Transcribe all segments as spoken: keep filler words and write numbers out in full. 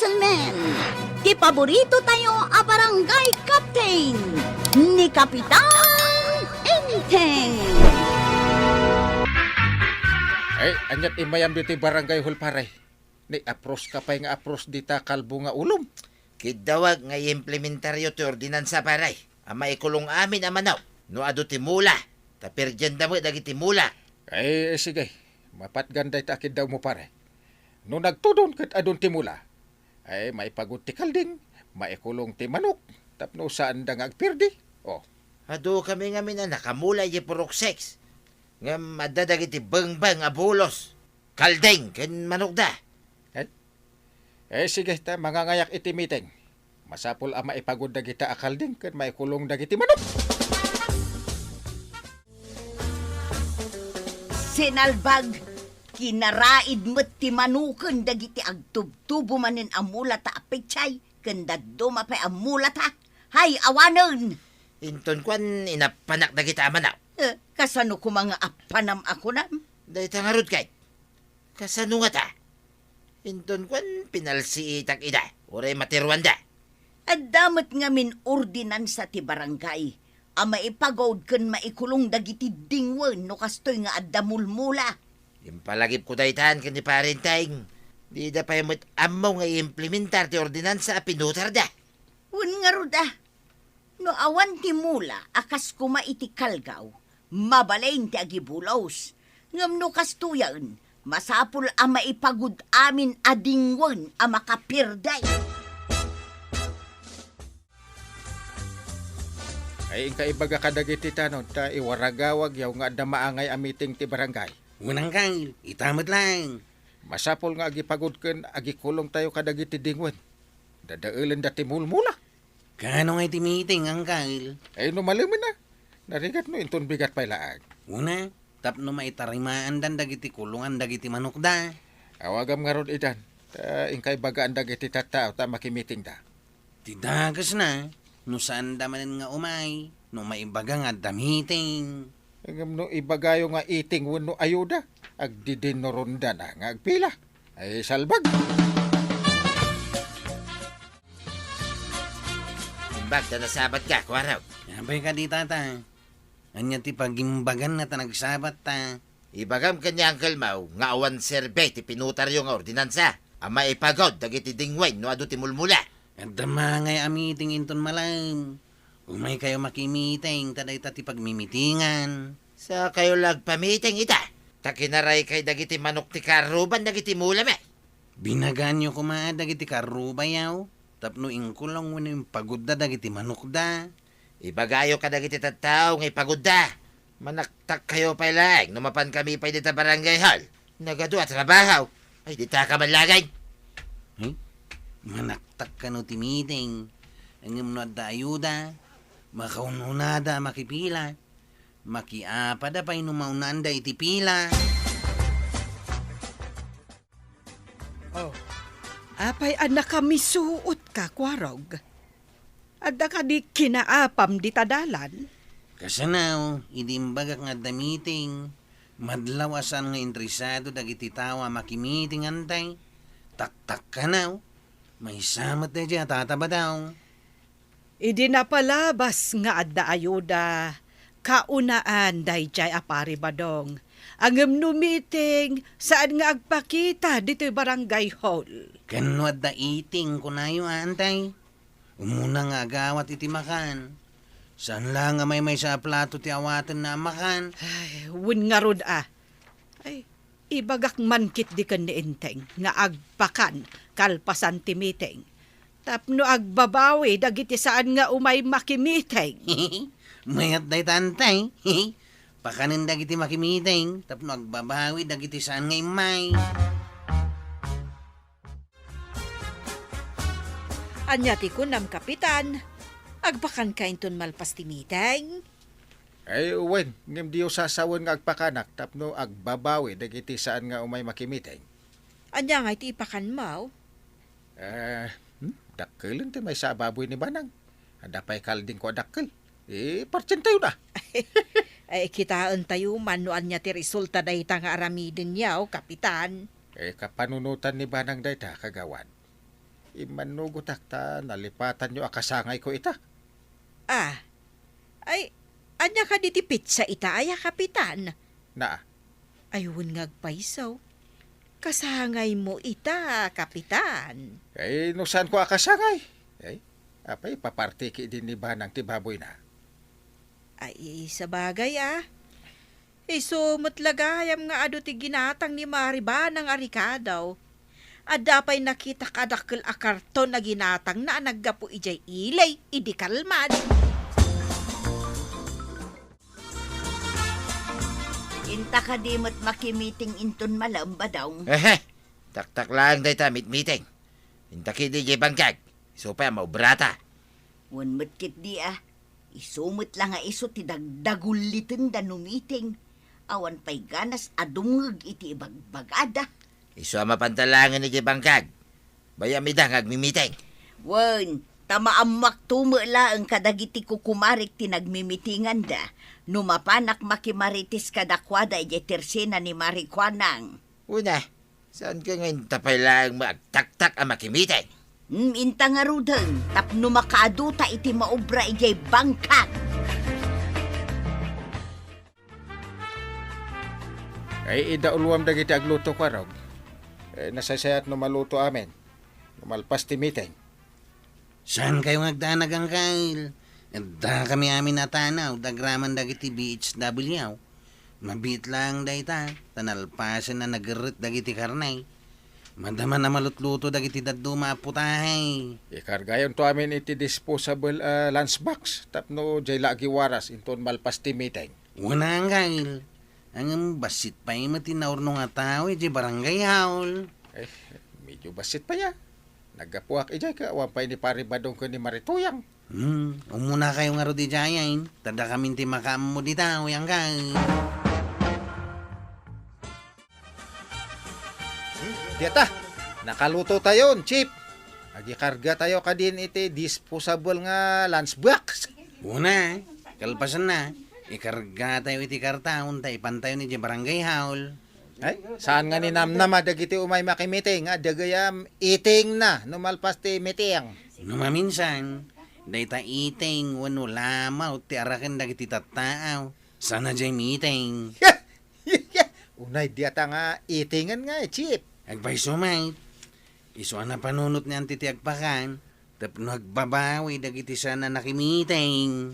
Men, ti paborito tayo a barangay captain, ni Kapitan Enteng. Ay, aniat imayam ditoy barangay hall, pare? Ni apros ka pay nga apros dita kalbo nga ulom. Kiddawak nga i-implementaryo ti ordinansa, pare, a maikulong amin a manok no adu ti mula, ta perdianda met dagiti mula. Ay, sige, mapatgan dayta a kiddawmo, pare. No nagtudon ket adun ti mula, ay, maipagud ti kalding, maikulong ti manok, tapno saanda nga agperdi. Oh. Adu kami ngamin a nakamula iti Purok six. Ngem adda dagiti bengbeng a bulos, kalding ken manokda. Eh? Eh, sige, ta mangangayak iti meeting. Masapul a maipagud dagita a kalding ken maikulong dagiti manok. Sinalbag, kinaraid met ti manuken dagiti agtubtubo manen a mulata a pechay ken dadduma pay a mulata. Hay, awanen! Inton kuan, inappanak dagita a manok. Eh, kasano koma nga appanam a kunam? Dayta ngarud kay, kasano ngata? Inton kuan, pinalsiitak ida, uray matiruanda. Adda met ngamin ordinansa ti barangay a maipagud ken maikulong dagiti dingwen no kastoy nga adda mulmula. Impalagipko daytan ken ni Pare Enteng. Dida pay met ammo nga i-implementar ti ordinansa a pinutarda. Wen ngarud a, no awan ti mula a kas koma iti kalgaw, mabalin ti agibulos. Ngem no kastoyen, masapul a maipagud amin a dingwen a makaperdi. Ay, inka ibaga kadagiti tanod ta iwaragawagyaw nga adda maangay a meeting ti barangay. Wen, Angkel, ita met laeng. Masapul nga agipagud ken agikulongtayo kadagiti dingwen. Dadaelenda ti mulmula. Kaano nga iti meeting, Angkel? Ay, no malemen a. Narigat no inton bigat pay laeng. Wen a, tapno maitarimaandan dagiti kulongan dagiti manokda. Awagam ngarud idan, ta inka ibagaan dagiti tattao ta makimitingda. Ti dakesna, no saanda manen nga umay, no maibaga nga adda meeting. Ngem no ibagayo nga iting wenno ayuda, agdidinurondana nga agpila. Ay, salbag! Imbag ta nasabat ka, Kuarog. Apay kadi, Tata? Ania ti pagimbaganna ta nagsabat ta? Ibagam ken ni Uncle Mau nga awan serbi ti pinutaryo nga ordinansa a maipagud dagiti dingwen no adu ti mulmula. Adda maangay a meeting inton malem. Umaykayo makimiting ta dayta ti pagmimitingan. Sakayo la agpamiting ita, ta kinaraykay dagiti manok ti kaarruban dagiti mula met. Binagaanyo koma dagiti kaarrubayo tapno inkulong wenno impagudda dagiti manokda. Ibagayo kadagiti tattao nga ipagudda. Manaktakkayo pay laeng no mapankami pay dita barangay hall. Nagadu a trabaho. Ay, dita ka man laeng. Hmm? Manaktak kano ti meeting. Ngem no adda ayuda, makaun-unada a makipila. Makiapada pay no maunanda iti pila. Oh. Apay a nakamisuot ka, Kuarog? Adda kadi kinaapam dita dalan? Kasano, idi imbagak nga adda meeting, madlaw a saan nga interesado dagiti tao a makimiting, Antay. Taktakkanaw. Maysa met daydiay a tatabadaw. Idi napalabas nga adda ayuda, kaunaan daydiay a Pari Badong. Ngem no meeting, saan nga agpakita ditoy barangay hall. Ken no adda iting, kunayo, Antay. Umuna nga agawat iti makan. Saan la nga maymaysa a plato ti awatenna a makan. Ay, wen ngarud a. Ay, ibagak man ketdi ken ni Enteng nga agpakan kalpasan ti meeting. Tapno agbabawi dagiti saan nga umay makimiting. Mayat dayta, Antay. Pakanen dagiti makimiting tapno agbabawi dagiti saan nga immay. Ania ti kunam, Kapitan? Agpakanka inton malpas ti meeting? Ay, wen, ngem diyo sasawen nga agpakanak tapno agbabawi dagiti saan nga umay makimiting. Ania ngay ti ipakanmo? Eh, hmm, dakkelen ti maysa a baboy ni Banang. Adda pay kaldingko a dakkel. Eh, partientayo na. Ay, kitaentayo man no ania ti resulta dayta nga aramidenyo, Kapitan. Eh, kapanunotan ni Banang dayta, Kagawad. Immannugotak ta nalipatanyo a kasangayko ita. Ah, ay, ania kadi ti petsa ita aya, Kapitan? Na, Ay, wen nga agpayso. Kasangaymo ita, Kapitan. Ay, no saanko a kasangay? Ay, apay, papartiki idi ni Banang ti baboyna. Ay, sabagay, ah. Isu met la gayam nga adu ti ginatang ni Mari Banang a rikado. Adda pay nakitak a dakkel a karton a ginatangna a naggapu idiay ili idi kalman. Inta kadi met makimiting inton malem, Badong? Ehe, taktak laeng dayta mitmiting. Inta ketdi idiay bangkag. Isu pay a maubrata. Wen met ketdi a, isu met la nga isu ti dagdagullitenda no miting. Awan pay ganas a dumngeg iti ibagbagada. Isu a mapanta laengen idiay bangkag. Bayam ida nga agmimiting. Wen, ta maammoakto met laeng kadagiti kukumarik ti nagmimitinganda no mapanak makimarites kadakuada idiay tersena ni Mari Kuanang. Una, saanka nga inta pay laeng maagtaktak a makimiting? Hmm, inta ngaruden, tapno makaaduta iti maubra idiay bangkag. Ay, idauloam dagiti agluto, Kuarog. Eh, nasaysayat no maluto amin. No malpas ti miting. Saankayo nga agdanag, Angkel? Addakami amin a tanawda agraman dagiti B H W. Mabiit laeng dayta, ta nalpasen a nagerret dagiti karne. Madama a malutluto dagiti dadduma a putahe. Ikargayonto amin iti disposable a lunch box tapno diay la agiwaras inton malpas ti miting. Wen a, Angkel. Ngem bassit pay met ti naurnong a tao idiay barangay hall. Eh, medyo bassit pay a. Naggapuak idiay ket awan pay ni Pari Badong ken ni Mari Tuyang. Hmm, umunakayo ngarud idiay, ta dakamin ti makaammo dita, Angkel. Diata, nakalutotayon, Chief. Agikargatayo kadin iti disposable nga lunch box. Una, kalpasanna, ikargatayo iti kartaon ta ipantayon idiay barangay hall. Ay, saan nga ninamnama dagiti umay makimiting nga adda gayam itingna no malpas ti miting? No maminsan, dayta iting wenno lamaw ti araken dagiti tattaaw. Saan a diay miting? Unay diata nga itingen nga, Chief. Agpayso met. Isu a napanunot ni Auntie ti agpakan, tapno agbabawi dagiti saan a nakimiting.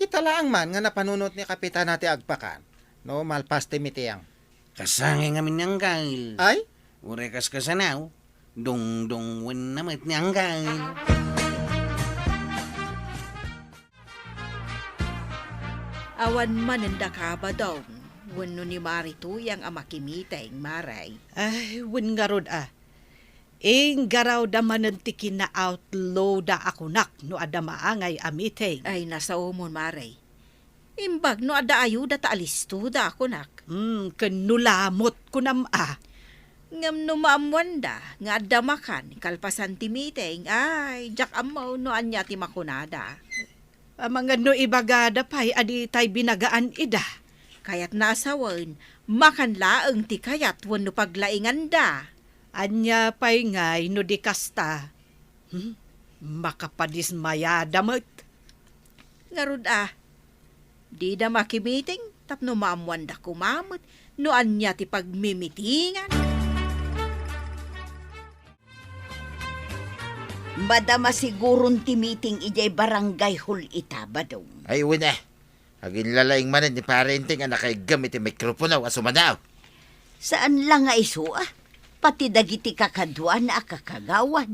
Ita laeng man nga napanunot ni Kapitana ti agpakan, no malpas ti miting. Kasangay ngamin ni Angkel. Ay? Uray kas kasanaw, dungdungwenna met ni Angkel. Awan manen daka, Badong, wenno ni Mari Tuyang a makimiting, Mare. Ay, wen ngarud a. Inggarawda manen ti kina-outlaw da a kunak no adda maangay a miting. Ay, nasaomon, Mare. Imbag no adda ayuda ta alistoda a kunak. Hmm, ken no lamot, kunam a. Ngem no maammoanda nga adda makan kalpasan ti miting, ay, diak ammo no ania ti makunada. Amangan no ibagada pay a ditay binagaan ida. Kayatna a sawen, makan laeng ti kayat wenno paglainganda. Ania pay ngay no di kasta? Hmm? Makapadismayada met. Ngarud a, dida makimiting tapno maammoanda koma met no ania ti pagmimitingan. Madama siguron ti miting idiay barangay hall ita, Badong. Ay, wen a. Aginlalaing manen ni Pare Enteng a nakaiggem iti mikropono a sumanaw. Saan la nga isu a, pati dagiti kakaduana a kakagawad.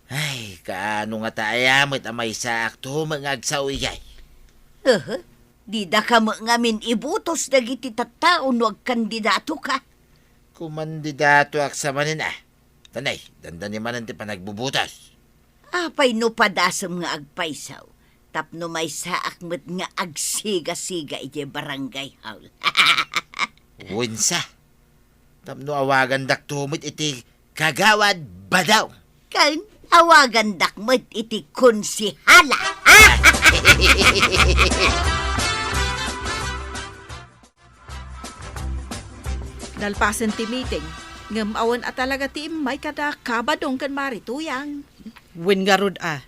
Ay, kaano ngata aya met a maysaakto met nga agsao idiay? Aha, didaka met ngamin ibutos dagiti tattao no agkandidatoka. Kumandidatoak sa manen a. Tanay, dandani manen ti panagbubutas. Apay no padasem nga agpayso, tapno maysaak met nga agsigasiga idiay barangay hall. Wensa, tapno awagandakto met iti Kagawad Badong. Ken awagandak met iti konsehala. Nalpasen ti miting, Ngem awan a talaga ti immay kada Ka Badong ken Mari Tuyang. Wen ngarud a.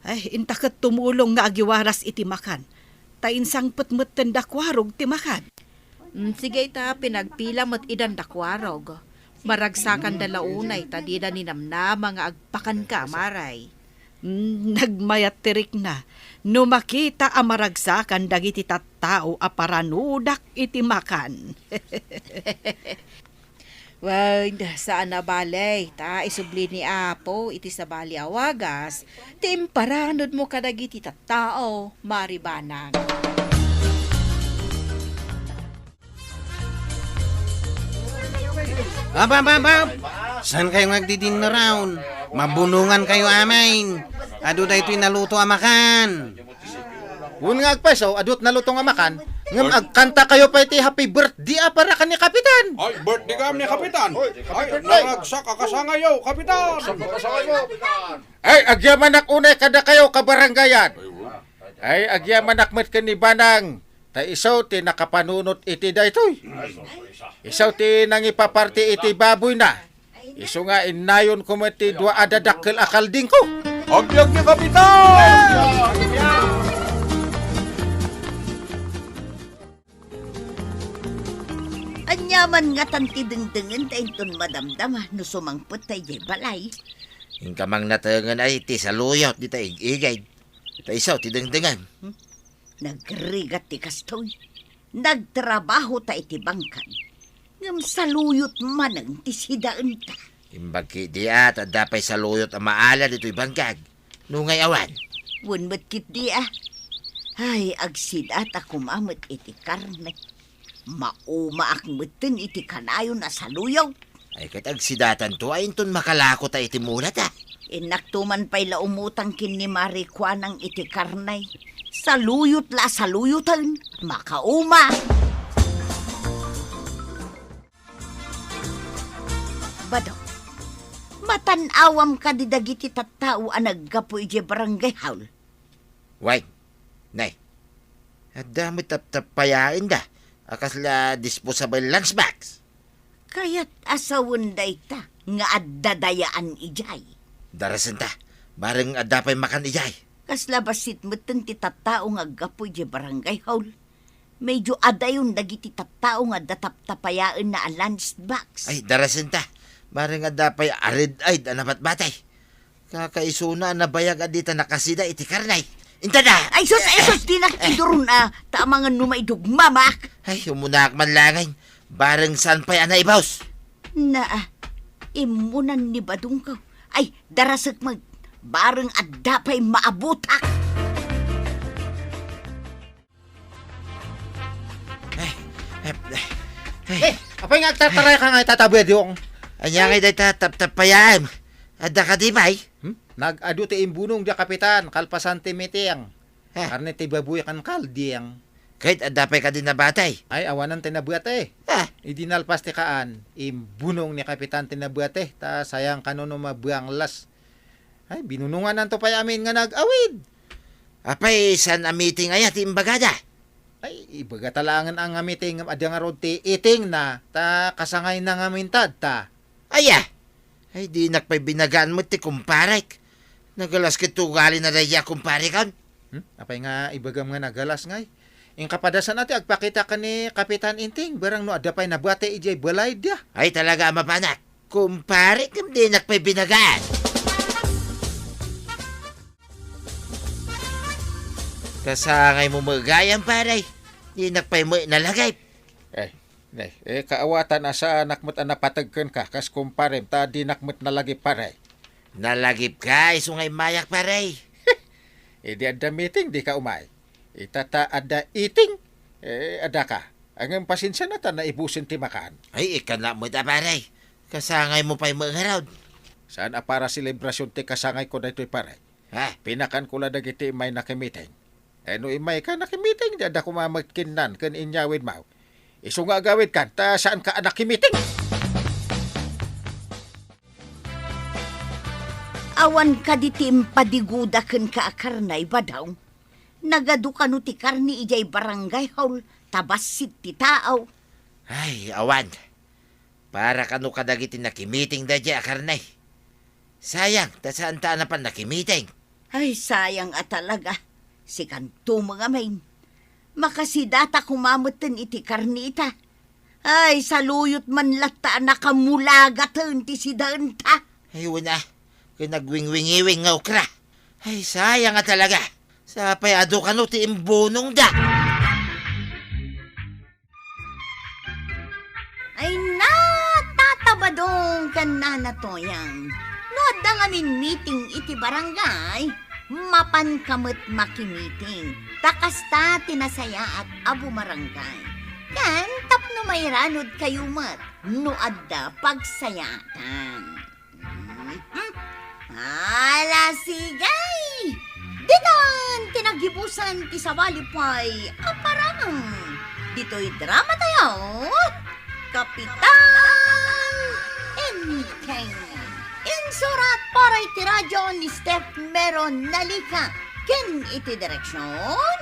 Ay, inta ket tumulong nga agiwaras iti makan. Ta insangpet met ti dakuarog ti makan. Mm, sige ita, pinagpila met idan dakuarog. Maragsakanda la unay ta dida ninamnama nga agpakanka, Maray. Mm, nagmayat ti rikna no makita a maragsakan dagiti tattao a paranudak iti makan. Wen, saan a bale, ta isubli ni Apo iti sabali a wagas ti imparanudmo kadagiti tattao, Mari Banang. Ap, ap, ap, ap! Saan kayo nga agdidinner raon? Mabunongan kayo amin. Adu daytoy naluto a makan. Wen nga agpayso, adut naluto nga makan, ngem agkanta kayo pay ti happy birthday a para ken ni Kapitan. Ay, birthday ka ni Kapitan. Ay, happy birthday. Naragsak a kasangayo, Kapitan. Ay, agyamanak unay kada kayo, kabarangayan. Ay, agyamanak met ken ni Banang. Ta isu ti nakapanunot iti daytoy. Isu ti nangipaparti iti baboyna. Isu nga innayon ko met ti dua a dadakkel a kaldingko. Agbiag ni Kapitan! Ania man ngatan ti dengdengen ta inton madamdama no sumangpet ta idiay balay? Inka mang natengen ay ti saluyot dita ig-igid. Ta isu ti dengdengen. Hmm? Nagrigat ti kastoy. Nagtrabaho ta iti bangkag. Ngem saluyot manen ti sidaenta. Imbag ketdi a, ta adda pay saluyot a maala ditoy bangkag. Nungay awan. Wen met ketdi a. Ay, agsidata koma met iti karne. Maumaak metten iti kanayon a saluyot. Ay, ket agsidatanto a inton makalako ta iti mulata. Innakto man pay la umutang ken ni Mari Kuanang iti karne. Saluyot la a saluyoten, makauma. Bado, matan-awam kadi dagiti tattao a naggapu idiay barangay hall? Wen, nay, adda met taptapayaenda a kasla disposable lunchbox. Kayat a sawen dayta nga adda dayaan idiay. Darasenta, bareng adda pay makan idiay. Kasla bassit metten ti tattao nga aggapu idiay barangay hall. Medyo adayon dagiti tattao nga adda taptapayaenna a lunchbox. Ay, darasenta, bareng adda pay a red-eyed a nabatbatay. Kakaisuna a nabayag a dita nakasida iti karne. Intada! Ay sus, ay sus, dinak iduron a, ta amangan no maidugmamak. Ay, umunaak man laeng. Bareng saan pay a naibus. Naa, immunan ni Badongko. Ay, darasek met, bareng adda pay maabutak. Eh, eh, eh. Eh, apay nga agtartarayka nga itatabuadong? Ania ngay dayta taptapayaem? Adda kadi pay? Hmm? Nag-adu ti imbunong diay kapitan, kalpasan ti meeting. Eh. Karne ti baboy ken kalding. Ket adda pay kadi nabatay? Ay, awanen ti nabatay. Ah. Idi nalpas ti kaan, imbunong ni kapitan ti nabatay, ta sayang kano no mabuanglas. Ay, binunongananto pay amin nga nag-awid. Apay, saan a meeting aya ti imbagada? Ay, ibagata laengen a nga meeting ngem adda ngarud ti itingna, ta kasangayna ngamin ta adda. Aya? Ay, dinak pay binagaan met ti kumparek. Nagalas ket ti ugalina daydiay a kumparekon. Hmm? Apay nga ibagam nga nagalas ngay? Inkapadasan a ti agpakita ken ni Kapitan Inting, bareng no adda pay nabati idiay balayda. Ay, talaga a mapanak. Kumpare, ngem dinak pay binagaan. Kasangaymo met gayam, pare. Dinak pay met nalagip. Eh, ne, eh, kaawatan a saanak met a napateg kenka, kas kumparem, ta dinak met nalagip, pare. Nalagipka, isu nga immayak, pare. Idi adda meeting, dika umay. Ita ta adda iting, eh, addaka. Ngem pasensiana ta naibusen ti makan. Ay, ikana met a, pare. Kasangaymo pay met ngarud. Saan a para selebrasion ti kasangayko daytoy, pare. Ha? Pinakanko la dagiti immay nakimiting. Eh, no immayka nakimiting, di adda koma met kinnan ken inyawidmo. Isu nga agawidkan, ta saanka a nakimiting. Awan kadi ti impadiguda kenka a karne, Badong? Nagadu kano ti karne idiay barangay hall ta bassit ti tao? Ay, awan. Para kano kadagiti nakimiting daydiay a karne? Sayang, ta saanta a napan nakimiting. Ay, sayang a talaga. Sikanto met ngamin. Makasidata koma metten iti karneta. Ay, saluyot man latta a nakamulagaten ti sidaenta. Ay, wen a, ket nagwingwingiwing nga okra. Ay, sayang a talaga. Sapay adu kano ti imbunongda. Ay, natatabadong ken nanatoyang. No adda ngamin meeting iti barangay, mapanka met makimiting. Ta kasta ti nasayaat a bumarangay. Ken tapno mairanudkayo met no adda pagsayaatan. Mhm. Ala, sige! Ditan ti naggibusan ti sabali pay a parang. Ditoy drama tayo, Kapitan Enteng. Insurat para iti radyo ni Steph Mero Nalica. Ken iti direksyon,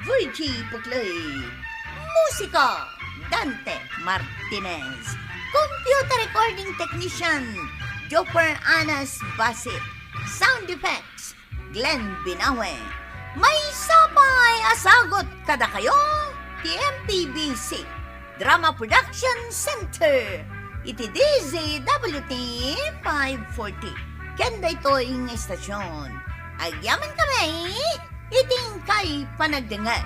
Virgie Puclay. Musika, Dante Martinez. Computer recording technician, Jopper Anas Basit. Sound effects, Glenn Binawe. Maysa pay a sagut kadakayo ti M P B C Drama Production Center iti D Z W T five forty. Ken daytoy nga istasyon, agyamankami iti inkay panagdengngeg.